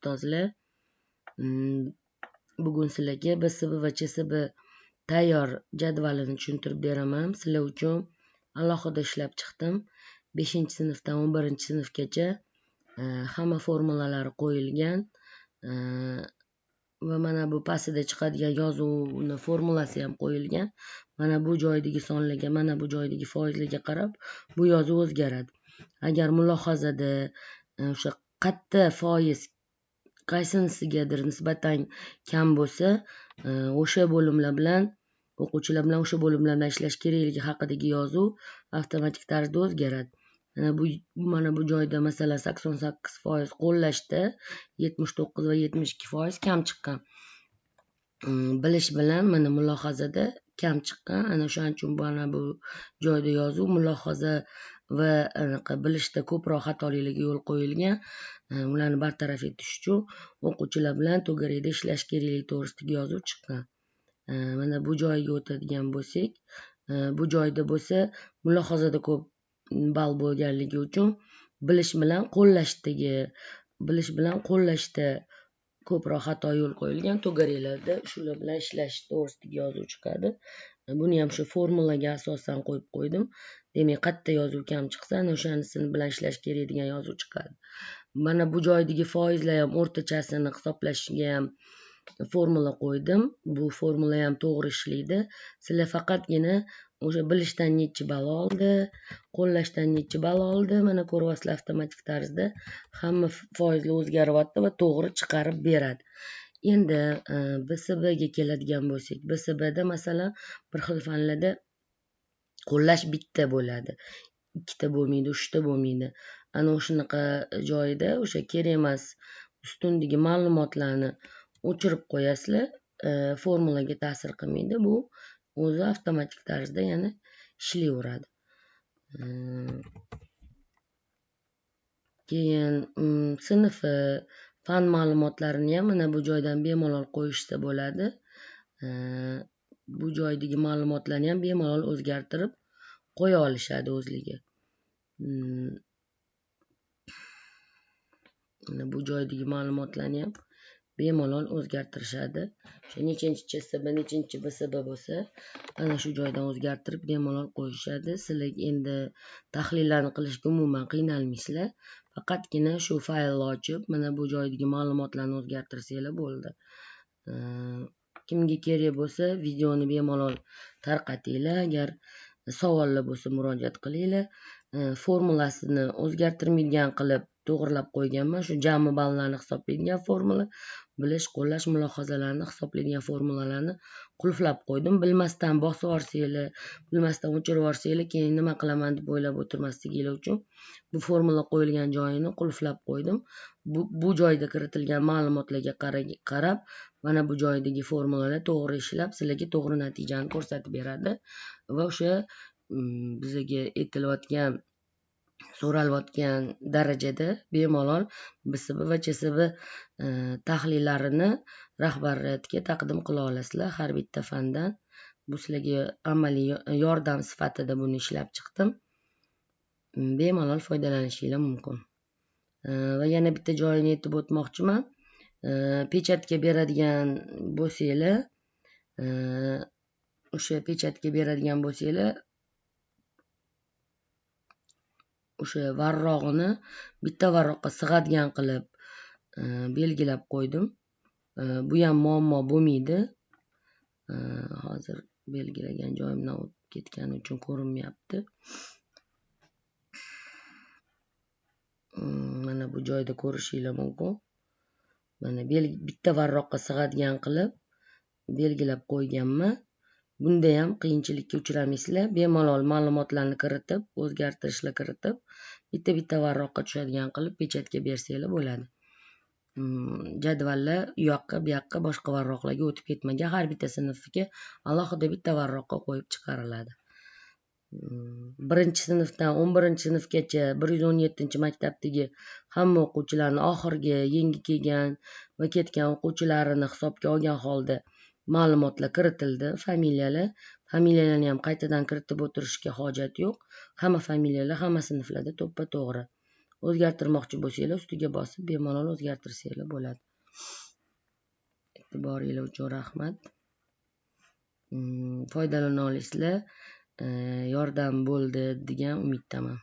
ustozlar. Bugun sizlarga BSB va ChSB tayyor jadvalini tushuntirib beraman. Sizlar uchun alohida ishlab chiqdim. 5-sinfdan 11-sinfgacha hamma formulalari qo'yilgan va mana bu pastida chiqadigan yozuvni formulasi ham qo'yilgan. Mana bu joydagi sonlarga, mana bu joydagi foizlarga qarab bu yozuv o'zgaradi. Agar mulohazada o'sha qatta foiz qaysinisigadir nisbatan kam bo'lsa, o'sha bo'limlar bilan o'quvchilar bilan o'sha bo'limlar bilan ishlash kerakligi haqidagi yozuv avtomatik tarzda o'zgaradi. Mana bu joyda masalan 88% qo'llashda 79 va 72% kam chiqqan. Bilish bilan mana mulohazada kam chiqqan. Ana o'shaning uchun mana bu joyda yozuv mulohaza va anaqa bilishda ko'proq xatoliklarga yo'l qo'yilgan. Ularni bartaraf etish uchun o'quvchilar bilan to'garakda ishlash kerakligi to'g'risidagi yozuv chiqqan. Mana bu joyga o'tadigan bo'lsak, bu joyda bo'lsa mulohazada ko'p ball bo'lganligi uchun bilish bilan qo'llashda ko'proq xato yo'l qo'yilgan. To'garaklarda shular bilan ishlash to'g'risidagi yozuv chiqadi. Buni ham shu formulaga asosan qo'yib qo'ydim. Demak, qayerda yozuv kam chiqsa, ana o'shanisini bilan ishlash kerak degan yozuv chiqadi. Mana bu joydagi foizlar ham o'rtachasini hisoblashga ham formula qo'ydim. Bu formula ham to'g'ri ishlaydi. Sizlar faqatgina o'sha bilishdan necha ball oldi, qo'llashdan necha ball oldi, mana ko'ryapsizlar, avtomatik tarzda hamma foizlar o'zgaryapti va to'g'ri chiqarib beradi. Endi BSBga keladigan bo'lsak, BSBda masalan bir xil fanlarda qo'llash bitta bo'ladi. Ikkita bo'lmaydi, uchta bo'lmaydi. Ana o'shanaqa joyida o'sha kerak emas ustundagi ma'lumotlarni o'chirib qo'yasizlar, formulaga ta'sir qilmaydi. Bu o'zi avtomatik tarzda yana ishlayveradi. Keyin sinfi, fan ma'lumotlarini ham mana bu joydan bemalol qo'yishsa bo'ladi. Bu joydagi ma'lumotlarni ham bemalol o'zgartirib qo'ya olishadi o'zligi. Mana bu joydagi ma'lumotlarni ham bemalol o'zgartirishadi. O'sha nechinchi ChSB, nechinchi BSB bo'lsa, ana shu joydan o'zgartirib bemalol qo'yishadi. Sizlar endi tahlillarni qilishga umuman qiynalmaysizlar. Faqatgina shu faylni ochib, mana bu joydagi ma'lumotlarni o'zgartirsanglar bo'ldi. Kimga kerak bo'lsa, videoni bemalol tarqatinglar. Agar savollar bo'lsa, murojaat qilinglar. Formulasini o'zgartirmaydigan qilib to'g'rilab qo'yganman. Shu jami ballarni hisoblaydigan formula, bilish, qo'llash, mulohazalarni hisoblaydigan formulalarni qulflab qo'ydim. Bilmasdan bosib yuborsanglar, bilmasdan o'chirib yuborsanglar, keyin nima qilaman deb o'ylab o'tirmasliginglar uchun bu formula qo'yilgan joyini qulflab qo'ydim. Bu joyda kiritilgan ma'lumotlarga qarab, mana bu joydagi formulalar to'g'ri ishlab, sizlarga to'g'ri natijani ko'rsatib beradi va o'sha bizga aytilayotgan, so'ralayotgan darajada bemalol BSB va ChSB tahlillarini rahbariyatga taqdim qila olasizlar har bitta fandan. Bu sizlarga amaliy yordam sifatida buni ishlab chiqdim. Bemalol foydalanishinglar mumkin. Va yana bitta joyini aytib o'tmoqchiman. Pechatga beradigan bo'lsanglar, o'sha pechatga beradigan bo'lsanglar, o'sha varrog'ini bitta varroqqa sig'adigan qilib belgilab qo'ydim. Bu ham muammo bo'lmaydi. Hozir belgilagan joyimdan o'tib ketgani uchun ko'rinmayapti. Mana bu joyda ko'rishinglar mumkin. Mana bitta varroqqa sig'adigan qilib belgilab qo'yganman. Bunda ham qiyinchilikka uchramaysizlar. Bemalol ma'lumotlarni kiritib, o'zgartirishlar kiritib, bitta-bitta varroqqa tushadigan qilib pechatga bersanglar bo'ladi. Jadvallar u yoqqa, bu yoqqa, boshqa varroqlarga o'tib ketmagan. Har bitta sinfga alohida bitta varroqqa qo'yib chiqariladi. 1-sinfdan 11-sinfgacha 117-maktabdagi hamma o'quvchilarni oxirgi yangi kelgan va ketgan o'quvchilarini hisobga olgan holda ma'lumotlar kiritildi, familiyalar. Familiyalarni ham qaytadan kiritib o'tirishga hojat yo'q. Hamma familiyalar hamma sinflarda to'ppa-to'g'ri. O'zgartirmoqchi bo'lsanglar, ustiga bosib bemalol o'zgartirsanglar bo'ladi. E'tiboringlar uchun rahmat. Foydalana olasizlar, yordam bo'ldi degan umiddaman.